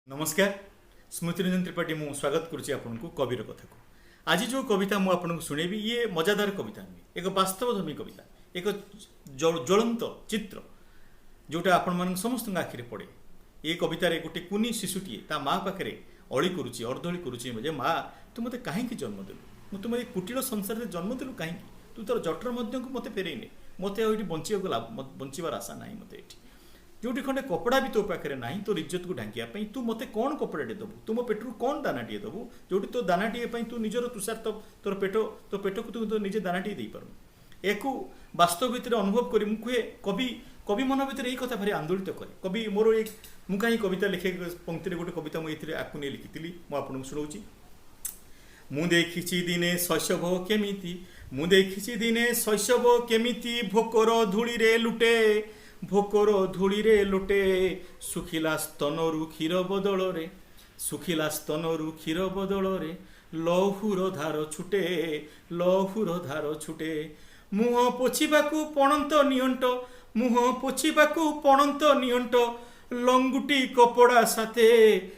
ନମସ୍କାର, ସ୍ମୃତିରଞ୍ଜନ ତ୍ରିପାଠୀ ମୁଁ ସ୍ୱାଗତ କରୁଛି ଆପଣଙ୍କୁ କବିର କଥାକୁ। ଆଜି ଯେଉଁ କବିତା ମୁଁ ଆପଣଙ୍କୁ ଶୁଣେଇବି, ଇଏ ମଜାଦାର କବିତା ନୁହେଁ, ଏକ ବାସ୍ତବଧର୍ମୀ କବିତା, ଏକ ଜ୍ୱଳନ୍ତ ଚିତ୍ର ଯେଉଁଟା ଆପଣମାନଙ୍କ ସମସ୍ତଙ୍କ ଆଖିରେ ପଡ଼େ। ଏ କବିତାରେ ଗୋଟେ କୁନି ଶିଶୁଟିଏ ତା ମା ପାଖରେ ଅଳି କରୁଛି, ଅର୍ଦ୍ଦଳି କରୁଛି ଯେ ମା, ତୁ ମୋତେ କାହିଁକି ଜନ୍ମ ଦେଲୁ? ମୁଁ ତୁମ ଏଇ କୁଟିଳ ସଂସାରରେ ଜନ୍ମ ଦେଲୁ କାହିଁକି? ତୁ ତୋର ଜଠର ମଧ୍ୟକୁ ମୋତେ ଫେରେଇ ନେ। ମୋତେ ଆଉ ଏଇଠି ବଞ୍ଚିବାକୁ ବଞ୍ଚିବାର ଆଶା ନାହିଁ। ମୋତେ ଏଇଠି ଯେଉଁଠି ଖଣ୍ଡେ କପଡ଼ା ବି ତୋ ପାଖରେ ନାହିଁ ତୋର ଇଜ୍ଜତକୁ ଢାଙ୍କିବା ପାଇଁ, ତୁ ମୋତେ କ'ଣ କପଡ଼ାଟିଏ ଦେବୁ? ତୁ ମୋ ପେଟରୁ କ'ଣ ଦାନାଟିଏ ଦେବୁ, ଯେଉଁଠି ତୋ ଦାନାଟିଏ ପାଇଁ ତୁ ନିଜର ତୁଷାର୍ତ ତୋର ପେଟ, ତୋ ପେଟକୁ ତୁ ତୋ ନିଜେ ଦାନାଟିଏ ଦେଇପାରୁନୁ? ଏକୁ ବାସ୍ତବ ଭିତରେ ଅନୁଭବ କରି ମୁଁ କୁହେ, କବି ମନ ଭିତରେ ଏଇ କଥା ଭାରି ଆନ୍ଦୋଳିତ କରେ। କବି ମୋର ଏଇ ମୁଁ କାହିଁ କବିତା ଲେଖେ ପଙ୍କ୍ତିରେ ଗୋଟେ କବିତା ମୁଁ ଏଥିରେ ଆକୁ ନେଇ ଲେଖିଥିଲି, ମୁଁ ଆପଣଙ୍କୁ ଶୁଣାଉଛି। ମୁଁ ଦେଖିଛି ଦିନେ ଶୈଶବ କେମିତି, ମୁଁ ଦେଖିଛି ଦିନେ ଶୈଶବ କେମିତି ଭୋକର ଧୂଳିରେ ଲୁଟେ, ଭୋକର ଧୂଳିରେ ଲୁଟେ। ଶୁଖିଲା ସ୍ତନରୁ କ୍ଷୀର ବଦଳରେ, ଶୁଖିଲା ସ୍ତନରୁ କ୍ଷୀର ବଦଳରେ ଲହୁର ଧାର ଛୁଟେ, ଲହୁର ଧାର ଛୁଟେ। ମୁହଁ ପୋଛିବାକୁ ପଣନ୍ତ ନିଅଣ୍ଟ, ମୁହଁ ପୋଛିବାକୁ ପଣନ୍ତ ନିଅଣ୍ଟ ଲଙ୍ଗୁଟି କପଡ଼ା ସାଥେ।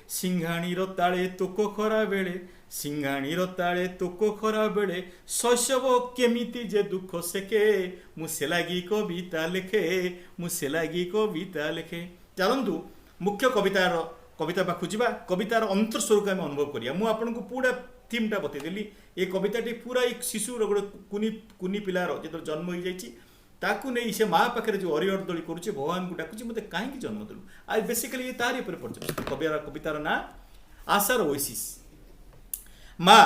ସିଂଘାଣିର ତାଳେ ତୋକ ଖରା ବେଳେ, ସିଂଘାଣିର ତାଳେ ତୋକ ଖରା ବେଳେ ଶୈଶବ କେମିତି ଯେ ଦୁଃଖ ସେକେ, ମୁଁ ସେ ଲାଗି କବିତା ଲେଖେ, ମୁଁ ସେ ଲାଗି କବିତା ଲେଖେ। ଚାଲନ୍ତୁ ମୁଖ୍ୟ କବିତା ପାଖକୁ ଯିବା। କବିତାର ଅନ୍ତଃସ୍ୱରକୁ ଆମେ ଅନୁଭବ କରିବା। ମୁଁ ଆପଣଙ୍କୁ ପୁରା ଥିମ୍ଟା ବତେଇଦେଲି। ଏ କବିତାଟି ପୁରା ଏ ଶିଶୁର, ଗୋଟେ କୁନି କୁନି ପିଲାର ଯେତେବେଳେ ଜନ୍ମ ହେଇଯାଇଛି, ତାକୁ ନେଇ ସେ ମା ପାଖରେ ଯେଉଁ ଅରି ଅର୍ଦ୍ଦଳି କରୁଛି, ଭଗବାନଙ୍କୁ ଡାକୁଛି, ମୋତେ କାହିଁକି ଜନ୍ମ ଦେଲୁ? ଆଉ ବେସିକାଲି ଇଏ ତାରି ଉପରେ ପର୍ଯ୍ୟବସିତ। କବିତାର ନାଁ ଆଶାର ଓଏସିସ୍। ମା,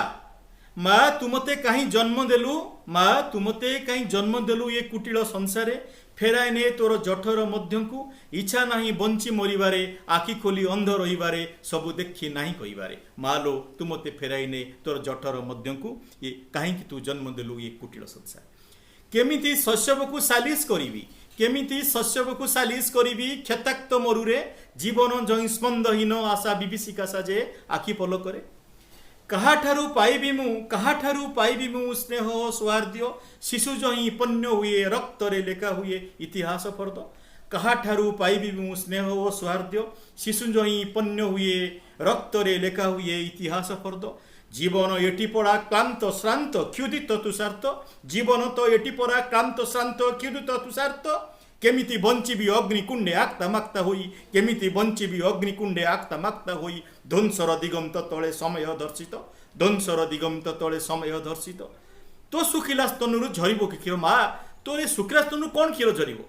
ମା, ତୁ ମୋତେ କାହିଁ ଜନ୍ମ ଦେଲୁ? ମା, ତୁ ମୋତେ କାହିଁ ଜନ୍ମ ଦେଲୁ ଏ କୁଟିଳ ସଂସାରେ? ଫେରାଇ ନେ ତୋର ଜଠର ମଧ୍ୟକୁ। ଇଚ୍ଛା ନାହିଁ ବଞ୍ଚି ମରିବାରେ, ଆଖି ଖୋଲି ଅନ୍ଧ ରହିବାରେ, ସବୁ ଦେଖି ନାହିଁ କହିବାରେ। ମା ଲୋ, ତୁ ମୋତେ ଫେରାଇ ନେ ତୋର ଜଠର ମଧ୍ୟକୁ। ଏ କାହିଁକି ତୁ ଜନ୍ମ ଦେଲୁ ଏ କୁଟିଳ ସଂସାର? କେମିତି ଶୈଶବକୁ ସାଲିସ କରିବି, କେମିତି ଶୈଶବକୁ ସାଲିସ କରିବି କ୍ଷତାକ୍ତ ମରୁରେ? ଜୀବନ ଯହିଁ ସ୍ପନ୍ଦହୀନ ଆଶା ବିଭୀଷିକା ସାଜେ ଆଖି ପଲକରେ। କାହାଠାରୁ ପାଇବି ମୁଁ, କାହାଠାରୁ ପାଇବି ମୁଁ ସ୍ନେହ ଓ ସୌହାର୍ଦ୍ଦ୍ୟ? ଶିଶୁ ଯହିଁ ପଣ୍ୟ ହୁଏ, ରକ୍ତରେ ଲେଖା ହୁଏ ଇତିହାସ ଫର୍ଦ୍ଦ। କାହାଠାରୁ ପାଇବି ମୁଁ ସ୍ନେହ ଓ ସୌହାର୍ଦ୍ଦ୍ୟ? ଶିଶୁ ଯହିଁ ପଣ୍ୟ ହୁଏ, ରକ୍ତରେ ଲେଖା ହୁଏ ଇତିହାସ ଫର୍ଦ୍ଦ। ଜୀବନ ଏଠି ପରା କ୍ଳାନ୍ତ ଶ୍ରାନ୍ତ କ୍ଷୁଧିତ ତୁଷାର୍ତ୍ତ, ଜୀବନ ତ ଏଠି ପରା କ୍ଳାନ୍ତ ଶ୍ରାନ୍ତ କ୍ଷୁଧିତ ତୁଷାର୍ତ୍ତ। କେମିତି ବଞ୍ଚିବି ଅଗ୍ନିକୁଣ୍ଡେ ଆକ୍ତା ମାକ୍ତା ହୋଇ, କେମିତି ବଞ୍ଚିବି ଅଗ୍ନିକୁଣ୍ଡେ ଆକ୍ତା ମାକ୍ତା ହୋଇ, ଧ୍ୱଂସର ଦିଗନ୍ତ ତଳେ ସମୟ ଦର୍ଶିତ, ଧ୍ୱଂସର ଦିଗନ୍ତ ତଳେ ସମୟ ଦର୍ଶିତ? ତୋ ଶୁଖିଲା ସ୍ତନରୁ ଝରିବ କି କ୍ଷୀର? ମା, ତୋର ଏ ଶୁଖିଲା ସ୍ତନରୁ କ'ଣ କ୍ଷୀର ଝରିବ?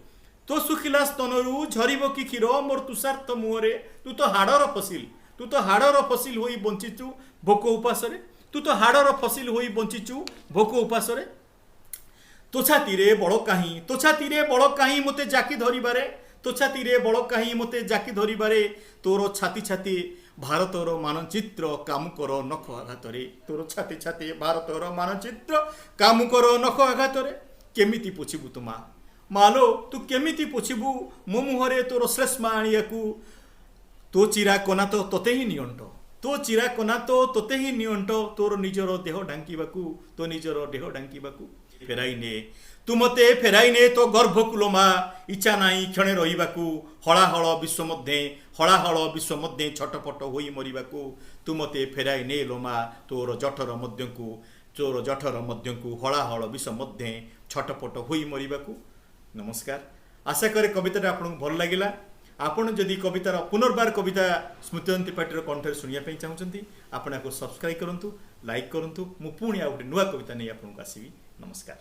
ତୋ ଶୁଖିଲା ସ୍ତନରୁ ଝରିବ କି କ୍ଷୀର ମୋର ତୁଷାର୍ତ୍ତ ମୁହଁରେ? ତୁ ତ ହାଡ଼ର ଫସିଲ, ତୁ ତ ହାଡ଼ର ଫସିଲ ହୋଇ ବଞ୍ଚିଛୁ ଭୋକ ଉପାସରେ, ତୁ ତ ହାଡ଼ର ଫସିଲ ହୋଇ ବଞ୍ଚିଛୁ ଭୋକ ଉପାସରେ। ତୋ ଛାତିରେ ବଳ କାହିଁ, ତୋ ଛାତିରେ ବଳ କାହିଁ ମୋତେ ଜାକି ଧରିବାରେ? ତୋ ଛାତିରେ ବଳ କାହିଁ ମୋତେ ଜାକି ଧରିବାରେ? ତୋର ଛାତି ଛାତି ଭାରତର ମାନଚିତ୍ର କାମୁକର ନଖ ଆଘାତରେ, ତୋର ଛାତି ଛାତି ଭାରତର ମାନଚିତ୍ର କାମୁକର ନଖ ଆଘାତରେ। କେମିତି ପୋଛିବୁ ତୁ ମା, ମାଲୋ, ତୁ କେମିତି ପୋଛିବୁ ମୋ ମୁହଁରେ ତୋର ଶ୍ଲେଷ୍ମା ଆଣିବାକୁ? ତୋ ଚିରା କନା ତ ତୋତେ ହିଁ ନିଅଣ୍ଟ, ତୋ ଚିରା କନା ତ ତୋତେ ହିଁ ନିଅଣ୍ଟ ତୋର ନିଜର ଦେହ ଢାଙ୍କିବାକୁ, ତୋ ନିଜର ଦେହ ଢାଙ୍କିବାକୁ। ଫେରାଇ ନେ ତୁ ମତେ, ଫେରାଇ ନେ ତୋ ଗର୍ଭକୁ ଲୋ ମା। ଇଚ୍ଛା ନାହିଁ କ୍ଷଣେ ରହିବାକୁ ହଳାହଳ ବିଶ୍ୱ ମଧ୍ୟେ, ହଳାହଳ ବିଶ୍ୱ ମଧ୍ୟେ ଛଟପଟ ହୋଇ ମରିବାକୁ। ତୁ ମତେ ଫେରାଇ ନେ ଲୋ ମା ତୋର ଜଠର ମଧ୍ୟକୁ, ତୋର ଜଠର ମଧ୍ୟକୁ, ହଳାହଳ ବିଷ ମଧ୍ୟେ ଛଟପଟ ହୋଇ ମରିବାକୁ। ନମସ୍କାର। ଆଶା କରେ କବିତାଟା ଆପଣଙ୍କୁ ଭଲ ଲାଗିଲା। ଆପଣ ଯଦି କବିତାର ପୁନର୍ବାର କବିତା ସ୍ମୃତିରଞ୍ଜନ ତ୍ରିପାଠୀର କଣ୍ଠରେ ଶୁଣିବା ପାଇଁ ଚାହୁଁଛନ୍ତି, ଆପଣ ଏହାକୁ ସବସ୍କ୍ରାଇବ୍ କରନ୍ତୁ, ଲାଇକ୍ କରନ୍ତୁ। ମୁଁ ପୁଣି ଆଉ ଗୋଟେ ନୂଆ କବିତା ନେଇ ଆପଣଙ୍କୁ ଆସିବି। ନମସ୍କାର।